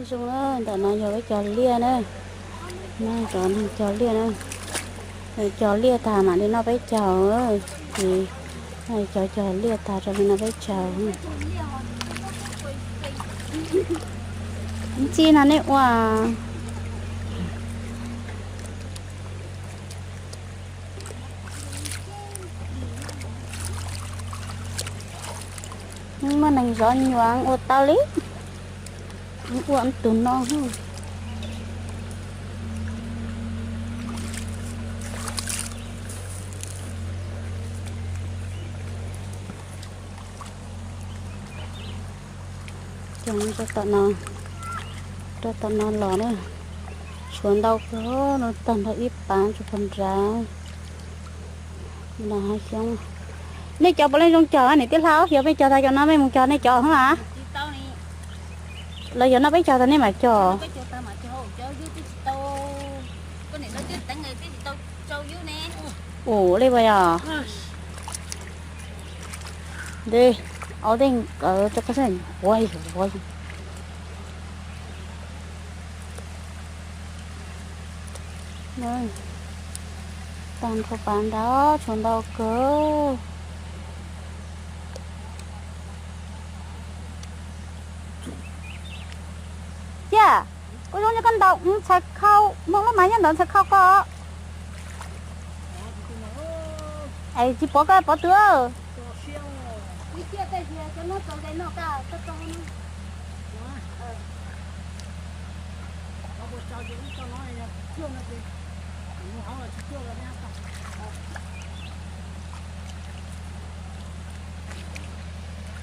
Zoo na, ntawm no yog peb cog liaj na. No cov neeg cog liaj na. Cog liaj tag mam li noj peb caug. Ces cov cog liaj tag rau li no peb caug. Ntxim no nej ua. Muaj neeg zov nyuam ua tau li. Ua tus no. Cog rau tom no, rau tom no los na. Tshuav ntau kawg no, tag nrho ib pab tsuas pog nrad. No hav xyoob. Nej cov puav leej zoo cog niam tij hla, yog peb cog tag cov no mej mus cog nej cov hov a. Los yog no peb cog tag nej mam cog. Ua li puas yog? Nte, ob tej nkawd rau koj sab ua ua. Tag nrho pas nrad tshuav ntau kawg. Ciaj, koj zoo li koj ntaus ntxhais khau, muaj lub mas nyob ntaus ntxhais khau koj. Es tsis pov koj pov twg.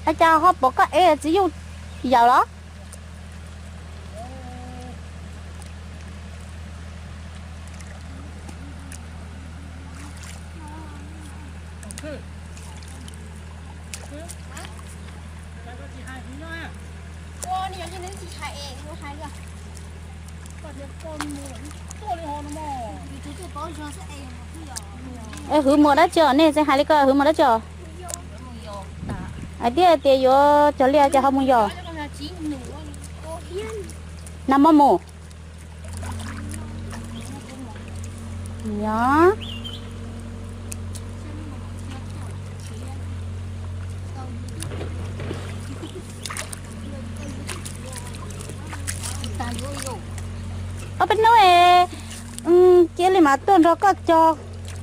Ua cas ho pom koj ev txiv yuj yawm los? Es hwv mus dab tsi os, nej tseem hais li ko hwv mus dab tsi os? Hais tias tias yuav cog liaj ces ho mus yos. Nag hmo mus. Yog. Ob peb hnub es cia li mas tuaj nrog koj cog,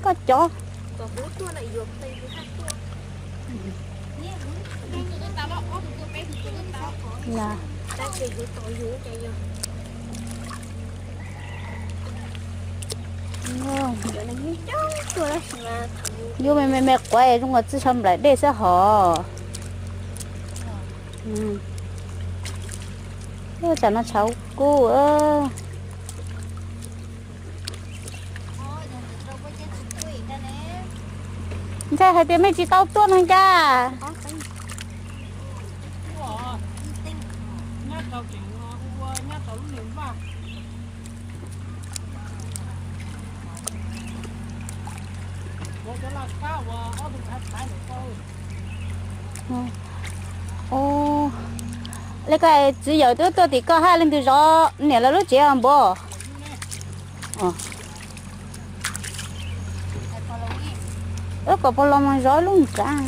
koj cov. Yuav me me me quav zoo nkaus txij sab nplaim dej xwb hos. Tsam no tshav kub. Ntshai hais tias mej tsis tau tuaj no cas. Ua li ko txiv yawm twb tuaj tim koj hab leej twg zov niam lawv lub tsev npaum? Wb kom pog los mus zov lub nrad.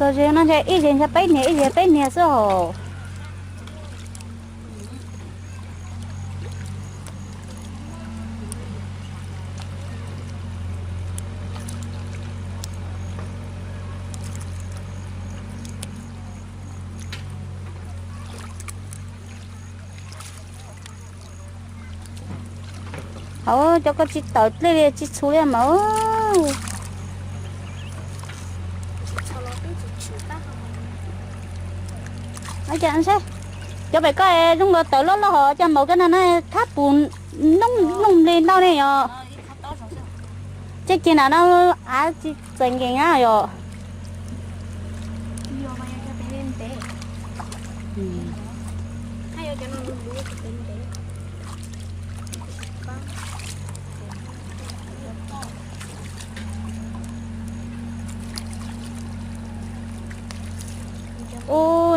Txog ze no ces ib zeg ncha peb niag ib zeg peb niag xwb hos. Hauv cov koj tsis tawm dlej li tsis txhu li mas. Cov pem koj zoo nkaus tawm loj loj hos cov npaum koj no na thab pus nooj li ntau ne yog. Tseeb ces nam no av tsis txais nkees na yog. Ub,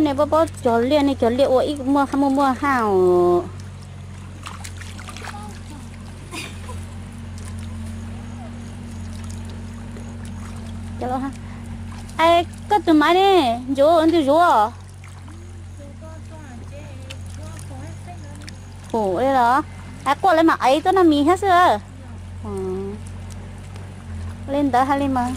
nej paub paub cog liaj, nej cog liaj ua ib muaj muaj muaj haj os. Es koj tus maiv ne, ntsuav ua ntu zuav. Hu li los, hais quaj li mas aiv tuab naj mis thiab xwb. Li ntawd hais li mas.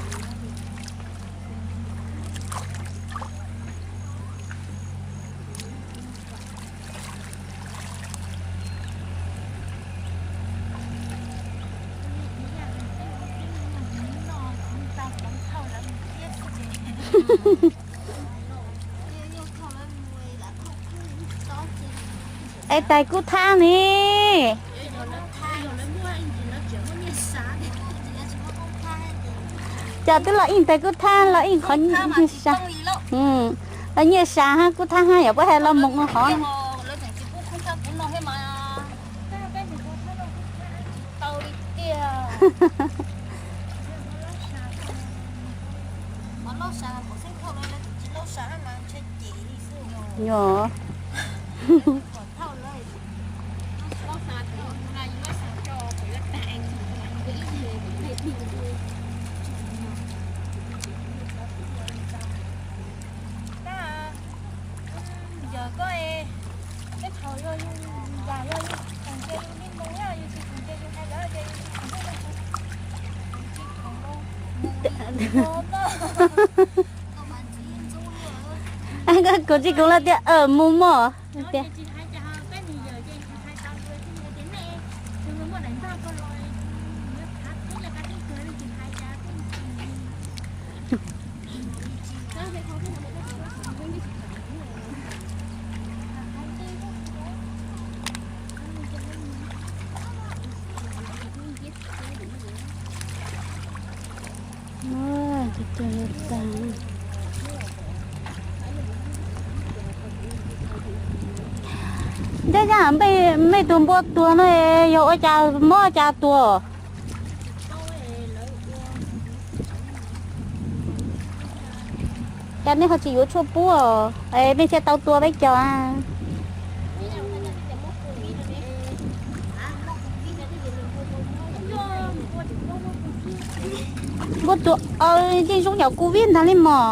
Es tais kub thab ne. Cov twb los ib tais kub thab los ib qhov nyiaj sa. Los nyiaj sa hab kub thab hab yog puab hais los mus hov. Yog. Kuv tsis kuv los tias mus mog. Ncaj ncaj, mej tus npua tuag no yog ua cas, mob ua cas tuag? Cas nej ho tsis yuav tshuaj pub os? Mej thiaj tau tua peb cov. Npua tuag, yeej zoo yam covid ntag li mog.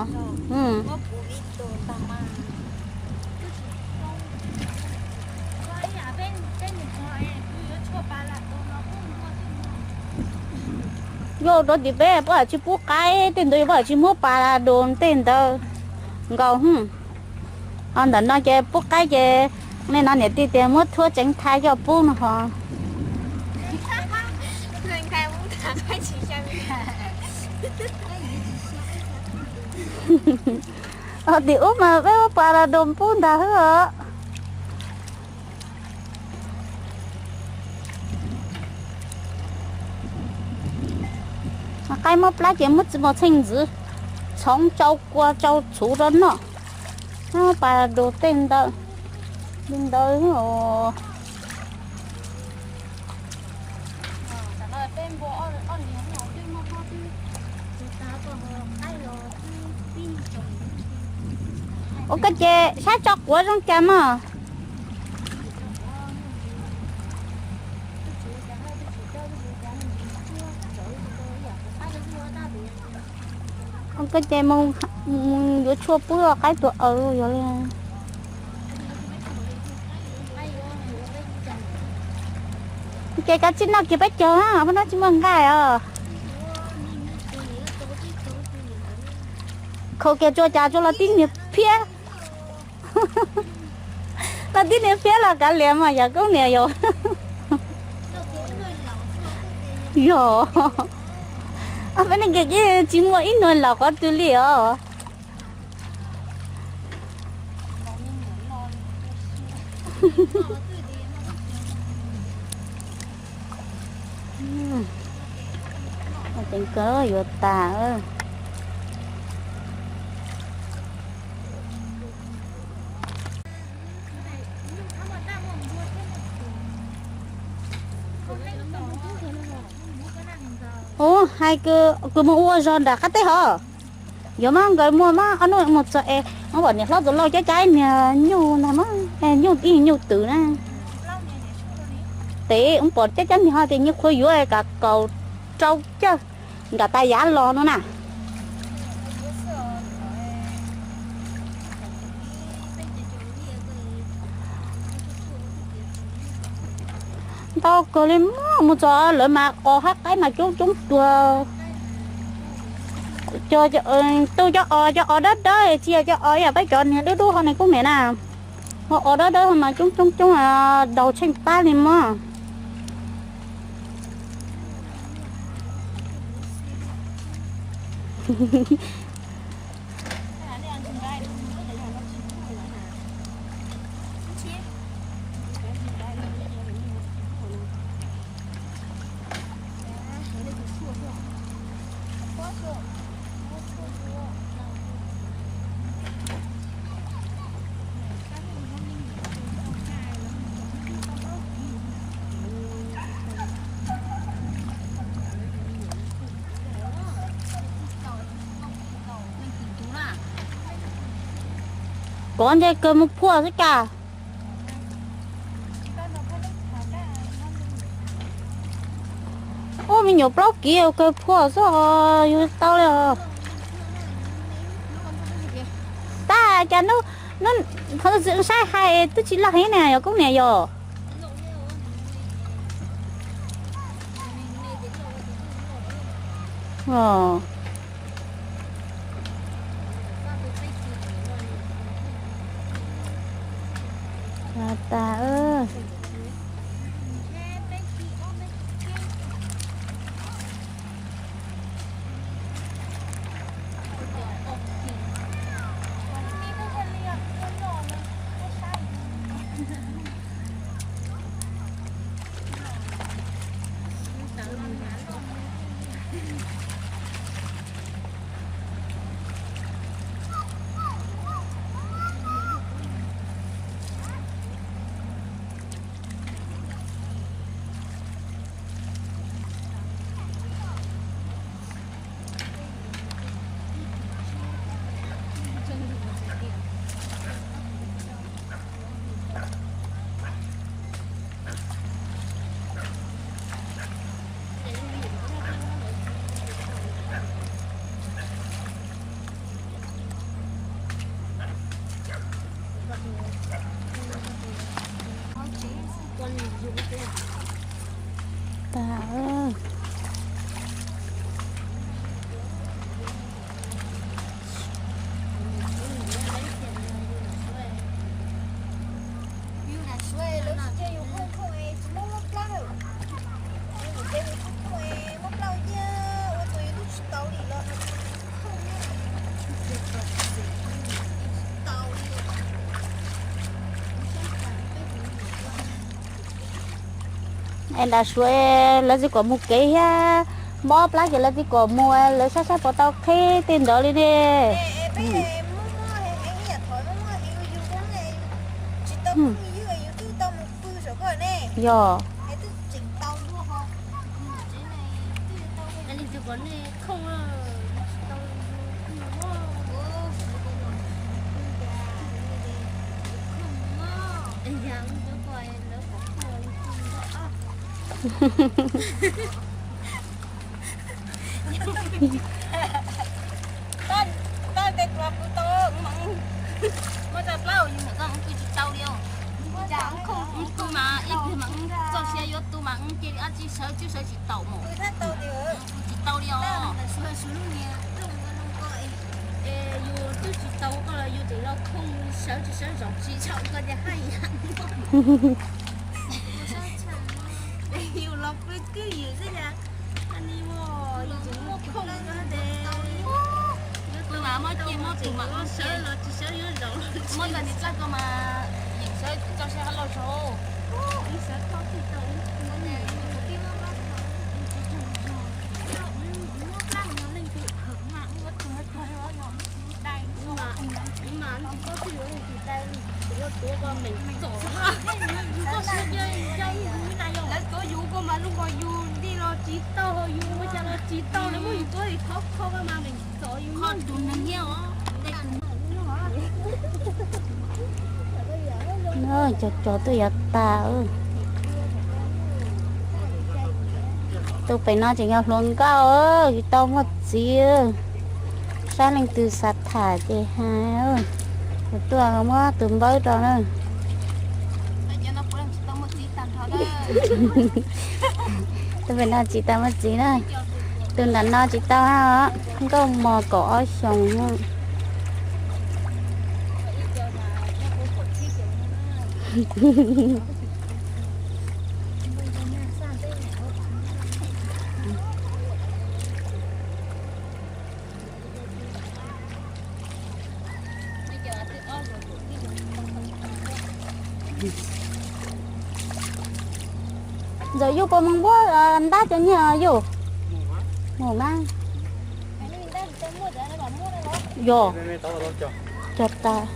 Yog rau tim peb puab tsis pub qaib, tej ntawd yog puab tsis muab pas los tej ntawd nkaus. Ho ntawm no ces pub qaib ces nej no niam tij tias muab thuab tseev thaiv coj pub no ho. Tim ub mas peb muab pas los pub ntag xwb os. Qaib mob plab ces muab txiv mos txheej ntxiv, txhoov tsau kua tsau txhuv rau noj. Pas los tej ntawd, li ntawd. Ua koj ces saib tso quav zoo cas mog. Ua koj ces mus yuav tshuaj pub qaib tuag aws yog li. Ces kav tsij noj kiag peb caug, peb noj tsis muaj nqaij os. Khaus kiag tsuas cas tsuas los tib niag phiab. Los tib niag phiab los kav liam mas yog koob niam yog. Yog. Peb neeg ces tsis muaj ib nus laus qhov twg li os. Ceev kawg yuav tas. Ub, hais kws, kws mus ua zog nram qab teb hov. Yuav mas nkawd muaj mas ob nub mus txog es, muab pom niam hlob tus lauj cab cab niag nyuj ntag mas, nyuj ib nyuj twm na. Tes ub pom cab cab niag ho tias nyiaj qhuav yuav kav kaum rau cawg nram tas yav los no na. Ntau kawg li mas, mus txog lawv mas os hab qaib mas coob coob tuag. Cov, cov, cov os, cov os dawb dawb, tsis yog cov os yam peb cov niag dub dub ho ne kuj niam na. Ho os dawb dawb ho mas coob coob coob, daug tsheej pab li mas. Kov ntshe kawg mus phuaj xwb cas. Ub, me nyuam plaub kiv kawg phuaj xwb os, yug tau li os. Tab cas hnub, hnub, qhov saib hais twb tsis loj heev na yog koob niam yog. Tag. Tag. Yus na suav lawv tsis cia yus khooj khooj es tsis muab muab plaub lawm. Yus mus ces yus khooj khooj es muab plaub ua ciaj ua rau yus twb tsis tau li los khooj tsis tau li. Es nram suav lawv tsis kom mus kev thiab, mob plab ces lawv tsis kom mus, lawv saib saib puas tau qhib tej ntawd li ne. Yog. Tau tej tus pw tau, muab tau plaub yus mus tau pw tsis tau li os. Pw mas ib pliag mas txoj sia yuav tu mas cia li ob tsis sawv tsis sawv tsis tau mus. Pw tsis tau li os. Es yus twb tsis tau koj los yus tseem los khooj sawv tsis sawv zom tsis zom koj ces haj yam. Yus los pw twj ywm xwb cas. Pw mas muab cia muab tus mas sawv los tsis sawv yuav zom. Muab tag tis txaj ko mas yeem sawv txoj sia hab lauj saud. Tuav yus ko mas lub nkaus yus nti los tsis tau, yus ua cas los tsis tau, nws muab yus tuav li khov kho mas meem txov yus. Qhov tus neeg nyiab os. Cov cov tuaj yuav tas. Tuaj pem no tseem yog hluas nkauj, tsis tau muaj txiv. Saib leej twg xav tham ces hais. Kuv tuaj muab tus npawb rau na. Tuaj pem no tsis tau muaj txiv na. Tus nram no tsis tau hab os, nkauj mos kaum ob xyoos. Ntxawm yus puas mus npuab ntab cov nyiaj yus? Mus mas. Yog. Cog tas.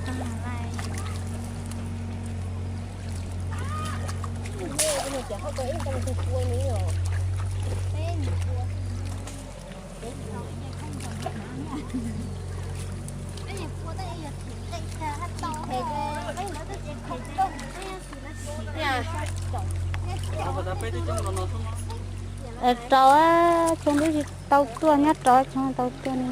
Rau, xyoo twb tsis tau tuaj, nyob rau xyoo tau tuaj ne.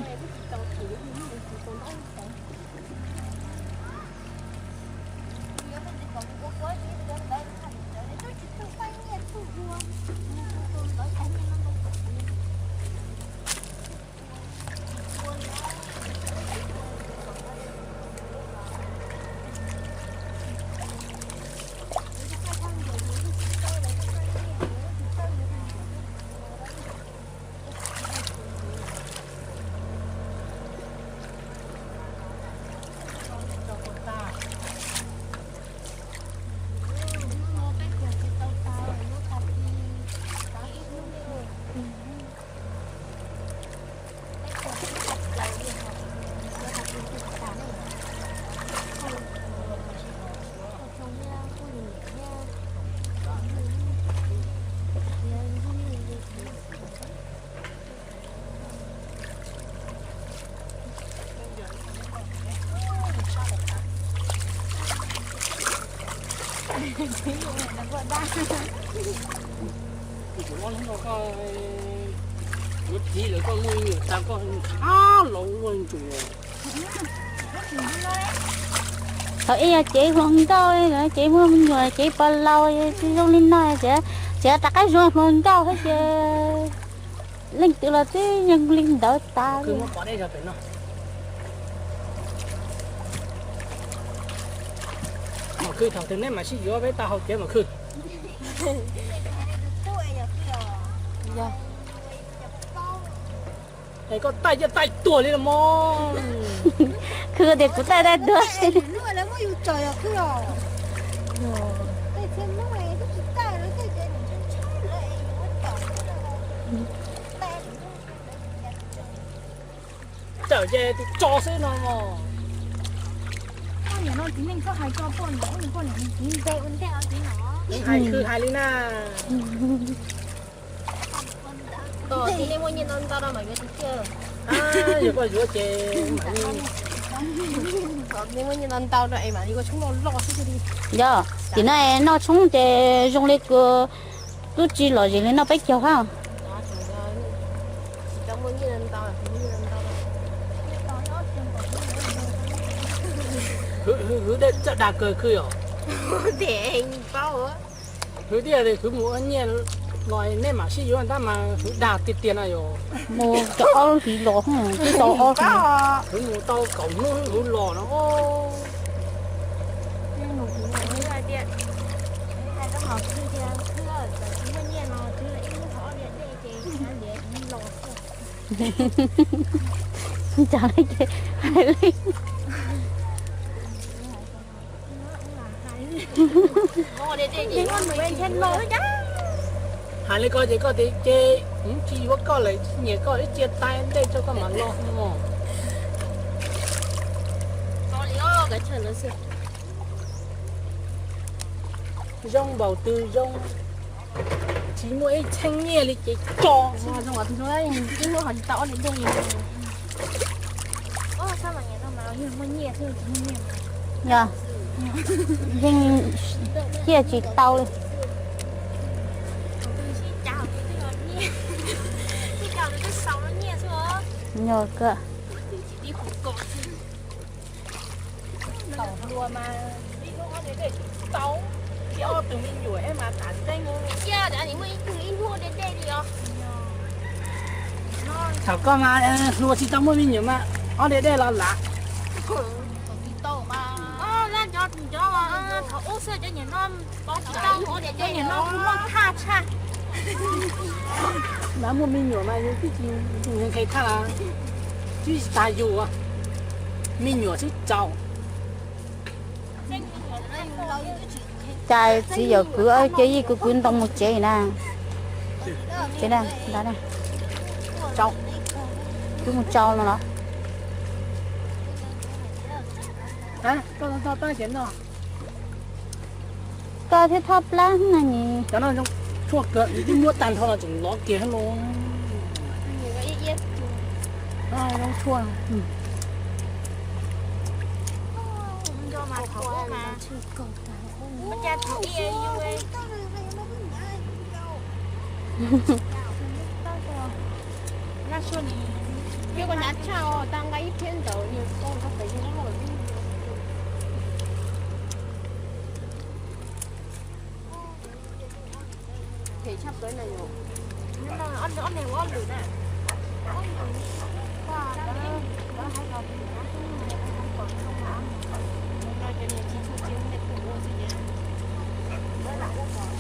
Yuav phiv lawm koj muaj ib nyuag tas koj ab laus luaj ntsuas. Thaum ib yog cev hluas nkauj, cev muaj me nyuam, cev pog laus, tsis zoo li no, txiav rov qab zoo hluas nkauj thiab ces leej twg los twb yeej li ntawd tas li. Mas khwv thaum twg neb mam sib yuav peb tau hau kev mas khwv. Es koj taij caj taij tuag li los mas. Khwv tias kuv taij taij tuag. Tawm ces tus tso xwb no. Hais khwv hais li na. Tsis muaj nyiaj ntau ntau no mas yuav tiag tiag. Yog koj yuav ces mam li. Tsis muaj nyiaj ntau ntau no es mam li ua tshoob loj loj xwb li. Yog, tim no noj tshoob ces zoo li kws tub tsis lom zem li noj peb caug hab. Hwv dej txawj dag kawg khwv os. Hwv tiag li, khwv mus ua nyiaj los nej mam sib yuav tab mas hwv dag tiag tiag na yom. Mus cov ob lub hlis los, twb tau ob hlis. Khwv mus tau kaum hnub hwv los no. Cas li ces hais li. Hais li ko ces koj tias ces tsis yuav koj lawm, tsis nyiam koj, wb cia tais ntej tso koj mam los mog. Zoo npaum twg zoo. Tsis muaj ib cheeb nyiaj li ces tso. Ib hnub ho tsis tau ob dej dej li. Yog, yeej ciaj tsis tau li. Yog kawg. Thaum koj mas hlua tsis tau muaj me nyuam mas ob dej dej los lav. Mas muaj me nyuam mas yus twb tsis nqhis thaj, twb tsis tas yus, me nyuam xwb tsaus. Cas txiv yawm kwv cia yij kwv kwv ntoo mus tsev na. Tsev na, ntawd na. Kwv mus tsau no los. Koj thiaj thoj plab na ni. Cov no zoo tshuaj kawg, twb muab tag nrho los tseem lov kiag los. Zoo tshuaj.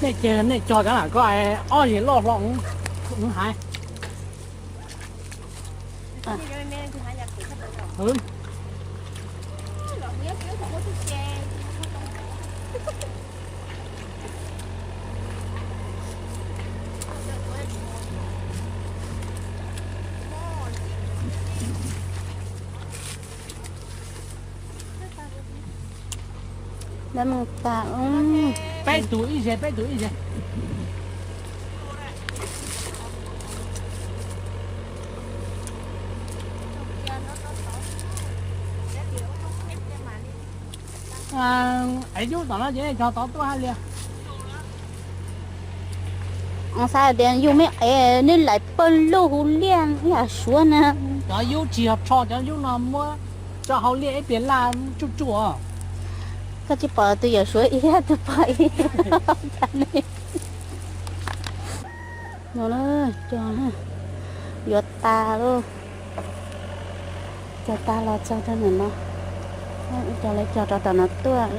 Nej ces nej cog cov lam koj ob yig loj hlo hais. Peb tug ib zes, peb tug ib zes. Es yub tom no ces nej cog tod tuaj hab li. Xav tias yus me es neb laim pawg lug hu liaj ib yam suav na. Cov yub tsis yog tsho, cov yub no muab tso hauv liaj ib pliag laj tsuj tsuj. Koj tsis pom tus yawm suav ib yam tus pom ib. No, cog yuav tas lauj. Cog tas los txog rau ntawm no. Cog lawv cog rau tom no tuaj.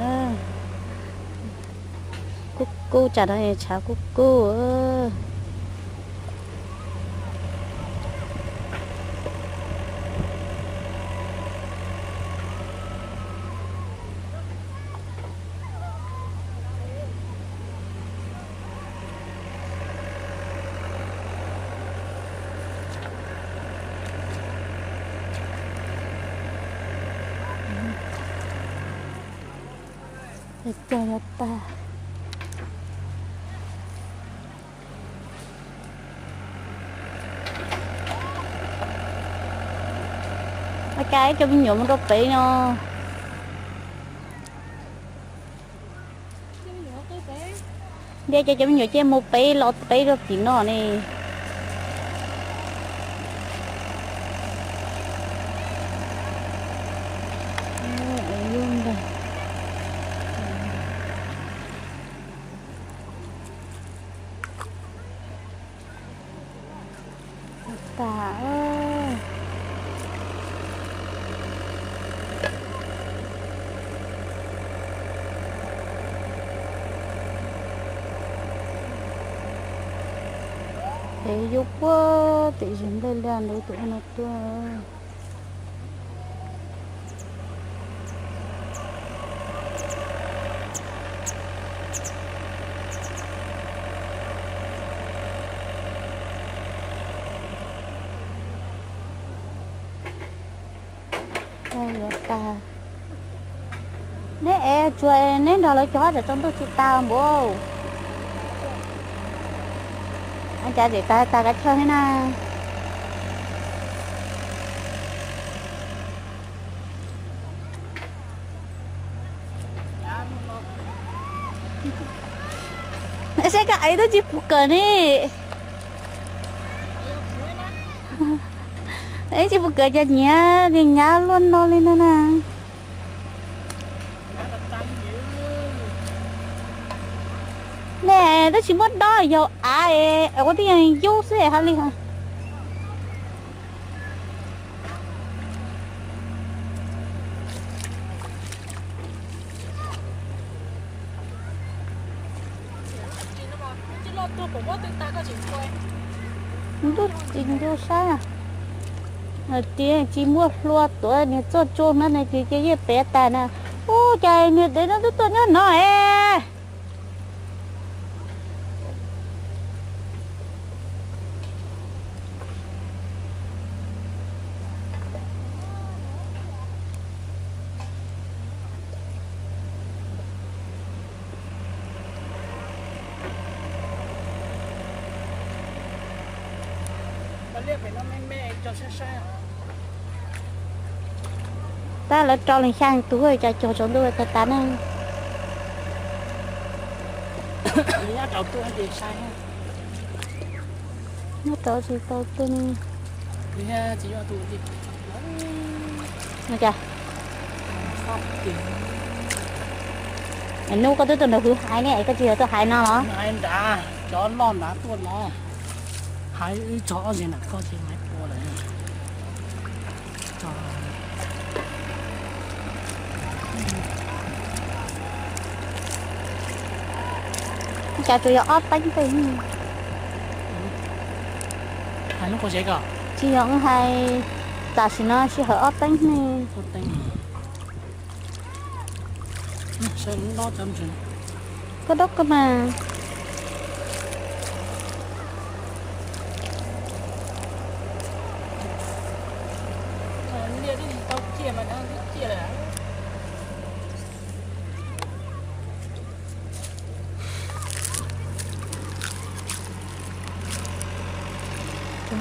Kub kub tsam no tshav kub kub. Cog yuav tag. Ua cas ib co me nyuam mus rau pem no. Ntiaj teb cov me nyuam cia mus pem los pem rau tim no ne. Tas. Es yub puag tim zem nplej liaj ntawd tus no tuaj. Yuav tas. Neb es tsuas neb nrog lawv cog tsam tsaus ntuj tsis tas npaum. Cas tseem tag tag kab choj thiab na. Saib koj ev twb tsis pum kawm ne. Ev tsis pum kawm cas nyiav nyiav luaj no li no na. Ne twb tsis muab dob yog av es ua tib yog yub xwb hais li hos. Ntuj tsis ncu saib. Hais tias tsis muaj hlua tuav niag txoj tsuag na, nws tsis cia yeej pev tas na. Ub, cas niag dev no twb tuaj nyob no es. Tab lawv rau leej xyaa tus cov cog tsaus ntuj tag tas ne. Nyob rau tsis tau tuaj ne. Hnub koj twb tuaj nrog kuv hais ne, koj tsis yog tuaj hais no los? Hais nrad, cov loj nrad tuaj no. Hais wb tso ob zeg na koj tsis hais ua lawm. Cas tsuas yog ob teeb tej. Hais lub quav tsev ko. Tsis yog, hais tam sim no sij hawm ob teeb ne. Koj dob koj mas.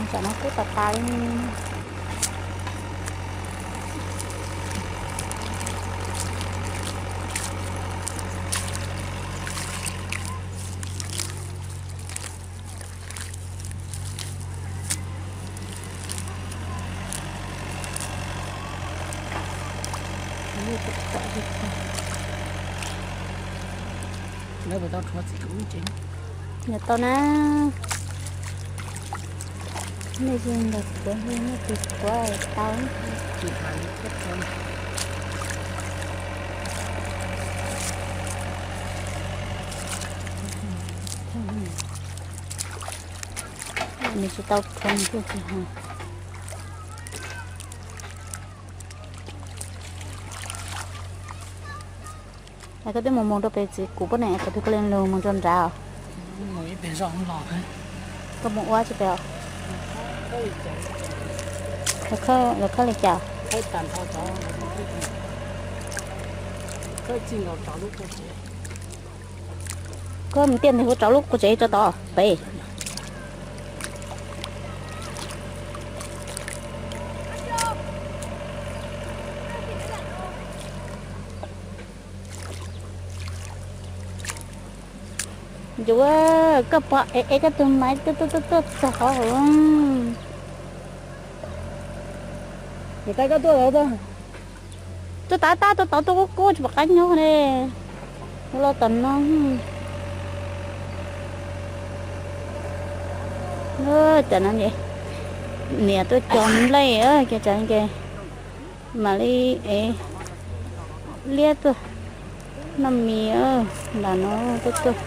Tsam no kub tas tas li. Lawv puas tau rhuav txiv kuv tsev? Nws tau na. Nej yeej nrog kuv, nej tus kuv tau. Nws tsis tau rhuav nws thiaj tsis hais. Koj twb mus mus rau pem txiv kuv poj niam, koj twb koj li lug mus rau nrad. Koj mus ua tsis pem os? Lawv khawb li cas? Koj mus tiaj ntawd kuv rau lub quav tsev rau tod pem. Yuav koj pom es es koj tus maiv tuaj tuaj tuaj tuaj txog qhov hauv. Tus tais koj tuaj tod, tuaj tod tab tuaj tod tuaj kub kub tsis pom qab nyob ne. Ua los tom no. Tam no niam tuaj cog nplej, cog tsam ces mam li es liab tuaj noj mis nram no tuaj tuaj.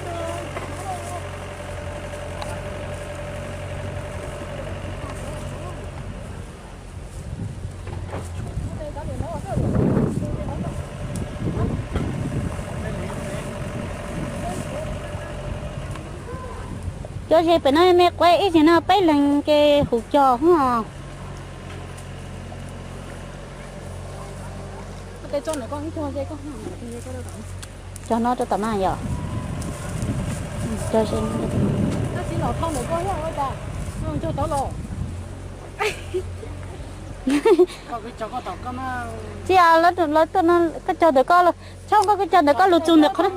Cov ze pem no me quav ib txhis no peb leeg ces hum cog hos. Cog no rau tom no yom. Cog ze no. Tsis yog, lawv tuaj no, koj cog ntawm koj, txhob koj cog ntawm koj lus txug ntawm qhov.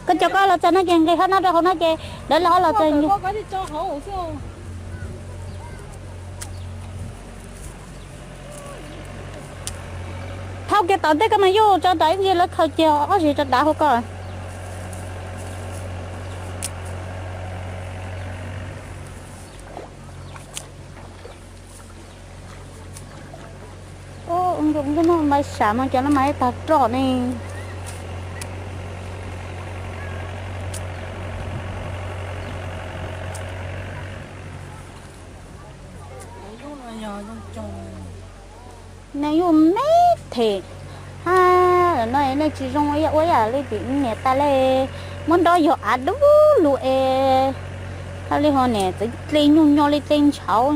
Koj cog koj los txog no ces nqis qhov no rau hauv no ces lawv los ho los txog. Thauj kiag tom ntej koj mas yuj, tso tom ib ntsis lawv khaws kiag ob zig rau dav hauv koj. Ua zoo no mas sam mas cov no mas ib tag roj ne. Neeg yuj me them. Hab, no nej tsis zoo ua ib yam li tim niam tais li, muab nrov yog av dub lug es, hab li ho niam txawv dle nyuj nyo li dle ntshauv.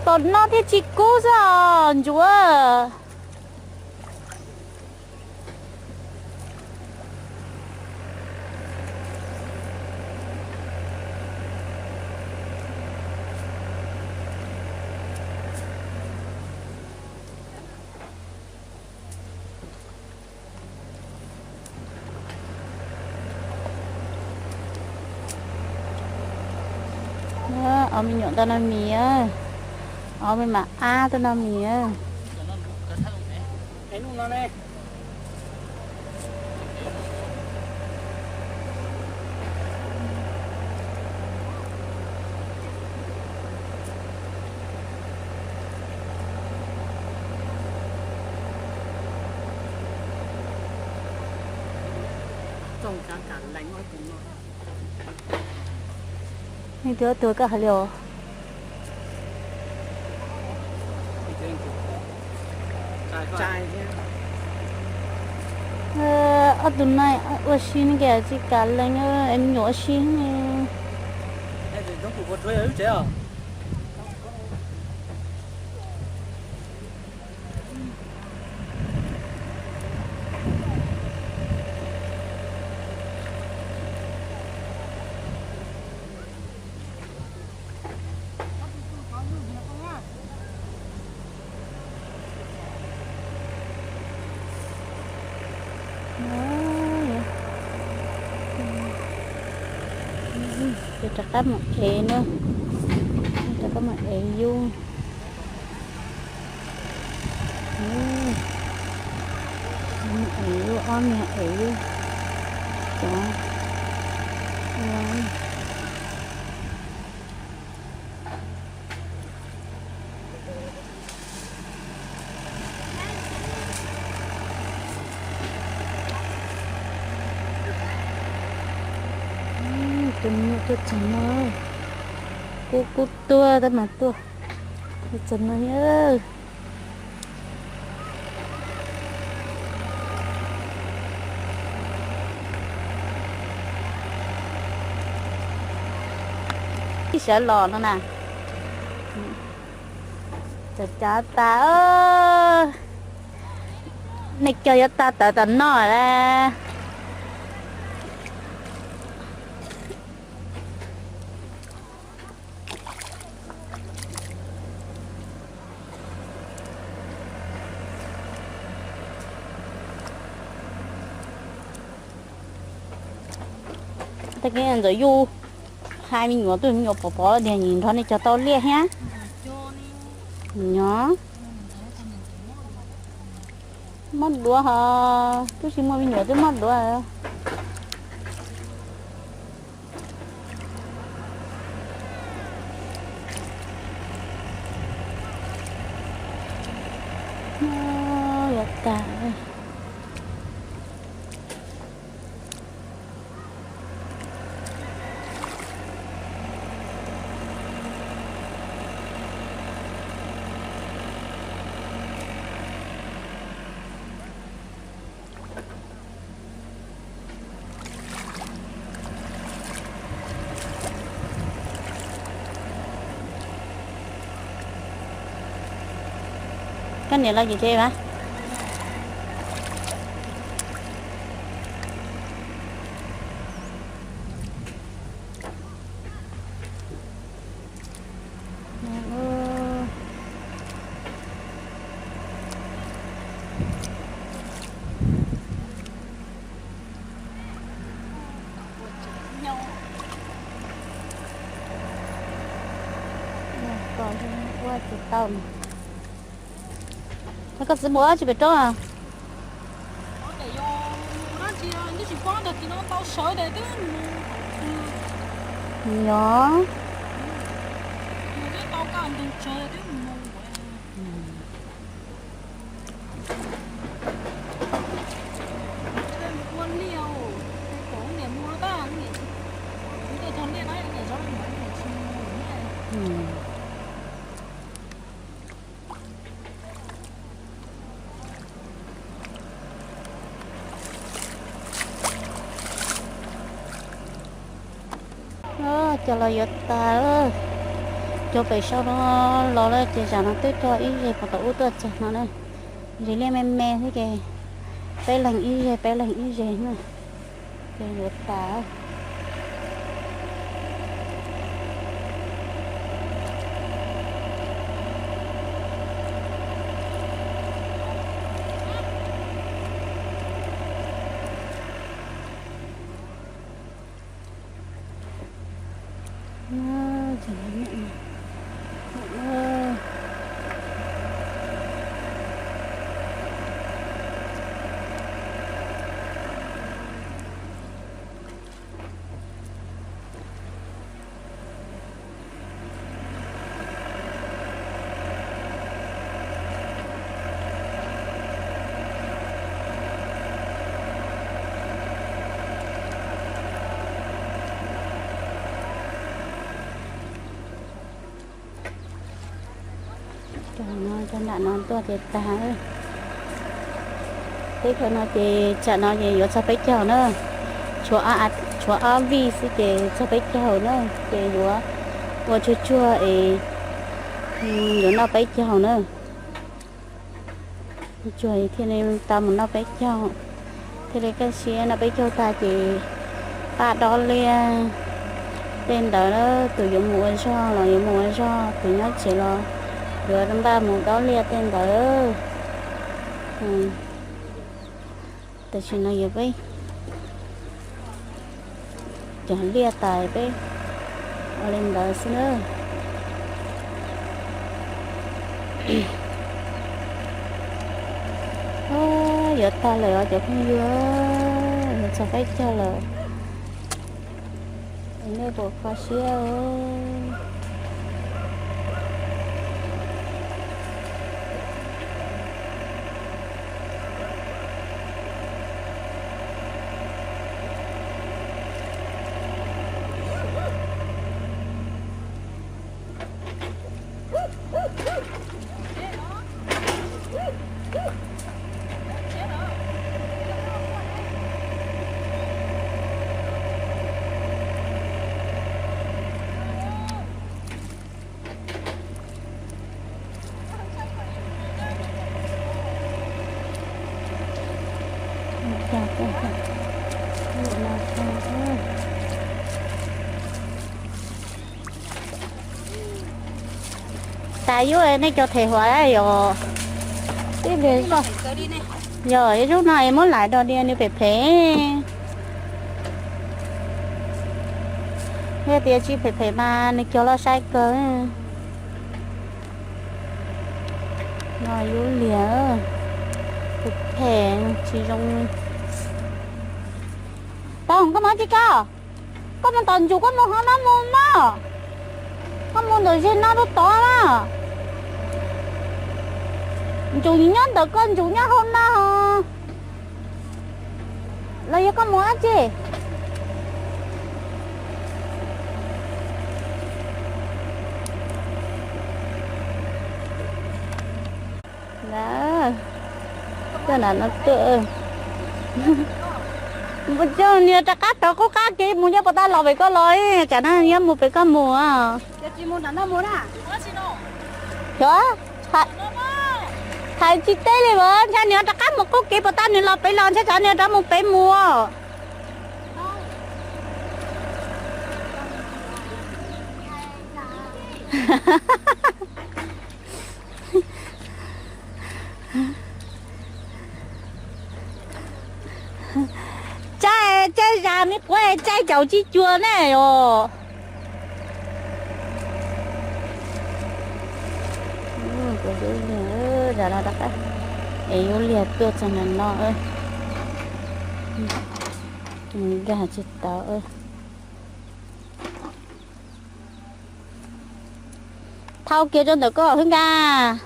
Tom no thiaj tsis kub xwb os Ntsuag. Ob me nyuam tau noj mis, ob me mam ab tau noj mis. Nej twb ob tug koj hais li os. Ob tug no ua si ne, tsis kam lees, me nyuam ua si ne. Rov qab mus ev na, rov qab mus ev yub. Ev yub, ob niag ev yub. Tus nyuam tuaj txog no, kub kub tuaj tab mas tuaj, tuaj txog no. Ib sawv los no na. Cov cov tas, nej cog yuav tas tawv tas no lawm. Tag kis ntxawm yus hais me nyuam, tus me nyuam pom pom tias nrog nej cog tau liaj thiab. Nyob mob duav ho, twb tsis muaj me nyuam twb mob duav. Yuav tag. Niam los ces ces mas. Ua tsis tau. Koj txiv mus dab tsi pem roob? Yog. Cov los yuav tas, cov pem sau no los lawm ces zam no twb cog ib zeg puas tom ub tuaj txog no na. Zis liaj me me thiab ces peb leeg ib zeg peb leeg ib zeg na, ces yuav tas. Cov no cov nram no tuaj ces tag. Teb chaws no ces tsam no ces yuav txog peb caug na. Tshuav ob vij xwb ces txog peb caug na, ces yuav ua tsuag tsuag es yuav noj peb caug na. Tsuag thiaj li tau mus noj peb caug, thiaj li kaj siab noj peb caug tag ces pab dob liaj tej ntawd, tus yuav mus ua zog los yuav mus ua zog, tus nyob tsev los yuav npaj mus dob liaj tej ntawd. Tam sim no yuav peb cog liaj tas peb ua li ntawd xwb na. Yuav tag lawm os cov phooj ywg, yuav txog peb caug lawm. Nej puas kho siab? Tas yuav nej cov them huam yog tib pliag zoj, yog ib zaug no es muab laim dog diav nws phem phem. Yog tias tsis phem phem mas nws cog los sai kawg. No yub liag, phem tsis zoo. Tau, koj mus tsis koj, koj mus tom ntsus koj mus hauv no mus mog. Koj mus ntawm zeg no rau tod na. Ntsus nyob ntawm koj, ntsus nyob hauv no. Los yog koj mus dab tsi? Tuaj nram no tuaj. Mus coj niag rov qab rov qub qab kev mus, nyob puas tab los pem koj los, tsam no nyob mus pem koj mus. Xyov, Thaiv tsis teb li as, ntshai nws rov qab mus qub kev puas tab nws los pem los, ntshai tsam nws rov mus pem mus. Tsaij, tsaij zas me quav, tsaij caum tsis cuag ne os. Zas no rov qab es yuav liag tuaj txog ntawm no. Nkag tsis tau. Thau kiag rau ntawm koj hwb nkag.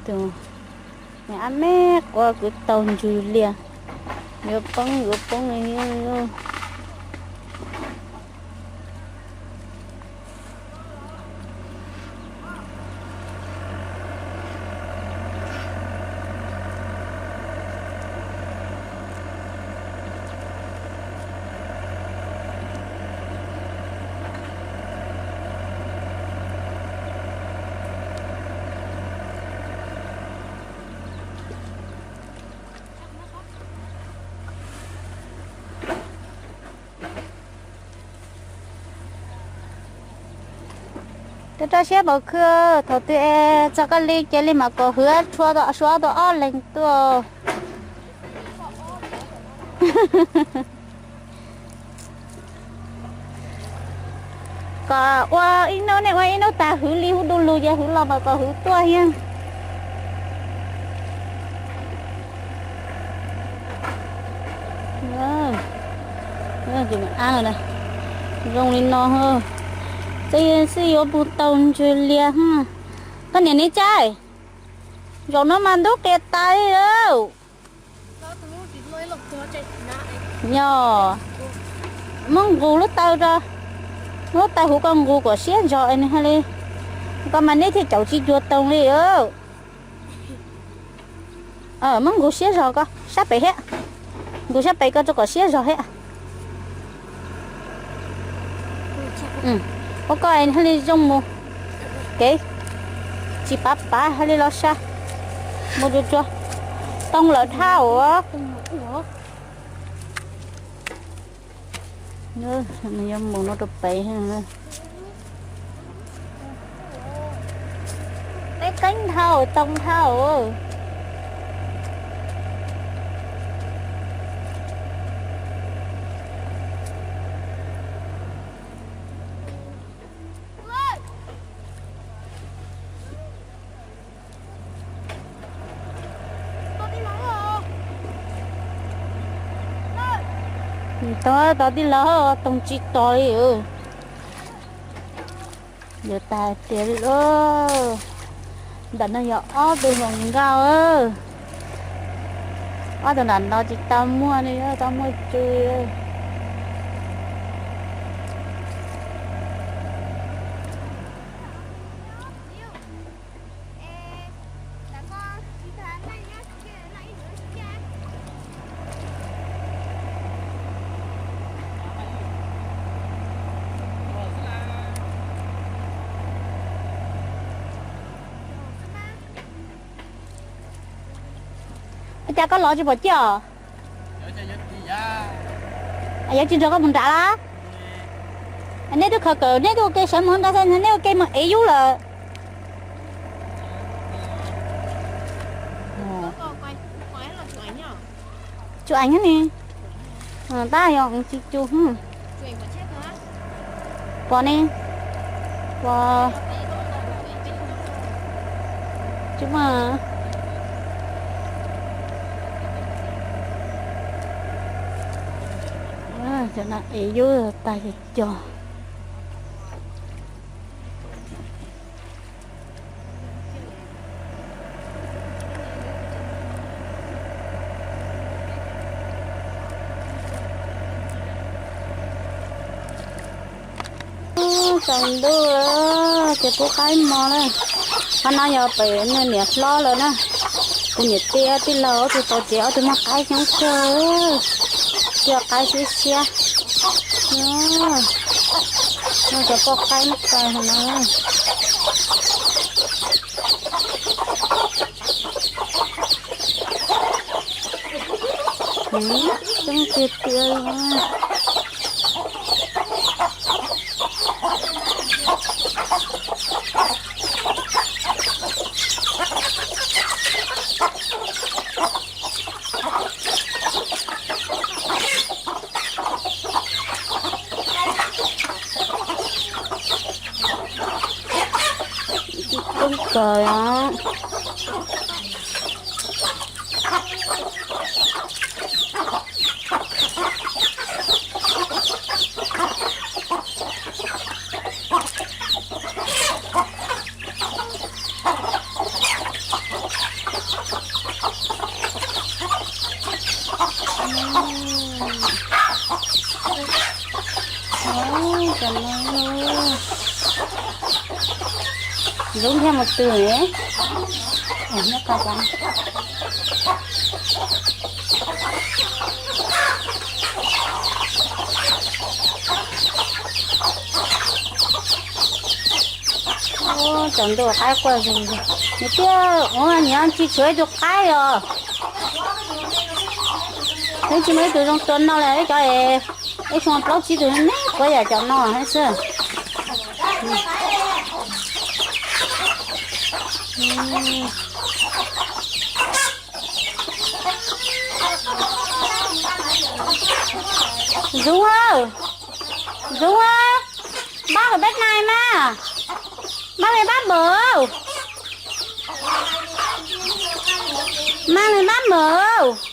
Tus me ab me quav kwv tau ntsws lias, yuav poob yuav poob li. Rau rau siab npaum khw, thaum twg es txog koj li cia li mam kom hwv tshua suav tau ob leeg tuaj. Kom ua ib hnub, nej ua ib hnub tag hwv li hub du lug ces hwv los mas kom hwv tuaj thiab. Zoo li no, xwb yuav puas tau ntsws lias. Koj niam ne Tsaij, zaum no mas ntub qias tas li. Yog, muab nqus lub taw rau, muab lub taw huv koj nqus kom siab zog es nws hais li, koj mas neb thiaj caum tsis cuag toog li. Muab nqus siab zog, koj sab pem thiab, nqus sab pem koj rau kom siab zog thiab. Ua koj haj li zoo mus kev, tsis pav pav haj li los sab, mus tsuag tsuag, toog lawm dhau. Nws yuav mus no rau pem. Peb qeeb dhau, toog dhau. Tod tod tij laug, toog tsis tos li. Yuav tas tiag li lauj. Ntawm no yog ob tug hluas nkauj. Ob tug nram no tsis tau muaj ne, tau muaj tsw. Cas koj los tsis pom ciaj os? Yuav tsis nrog koj mus nrad lawm. Nej twb khaws kawm, nej twb ua ke sawv mus nrad, nej ua ke mus ev yub lawm. Tsuj eev ne. Tab yog tsis tsuj. Pom ne, pom. Tsis muaj. Cov no ev yub tag cog. Tsaus ntuj lawm, ces pub qaib mos na. Qhov no yog pem nws niam hlob lawm na. Kuv niam tij tij laug ob tug tau tsev ob tug muaj qaib coob kawg. Coj qaib siab siab. Muaj cov poj qaib muab kaw hauv no. Coob tiag tiag. Coob kawg os. Ntxub thiab mus twg ne? Nyob qab. Tsaus ntuj qaib quaj zog. Nws tiag, ua nyiam tsis tshuav ib tug qaib os. Twb tsis muaj ib tug zoo tua noj li, ib cov es ib xyoo plaub tsib tug ne, quav yam cov no xwb. Ntxub, Ntxub, bab lawv bab nais mas, bab lawv bab mawm, mas lawv bab mawm.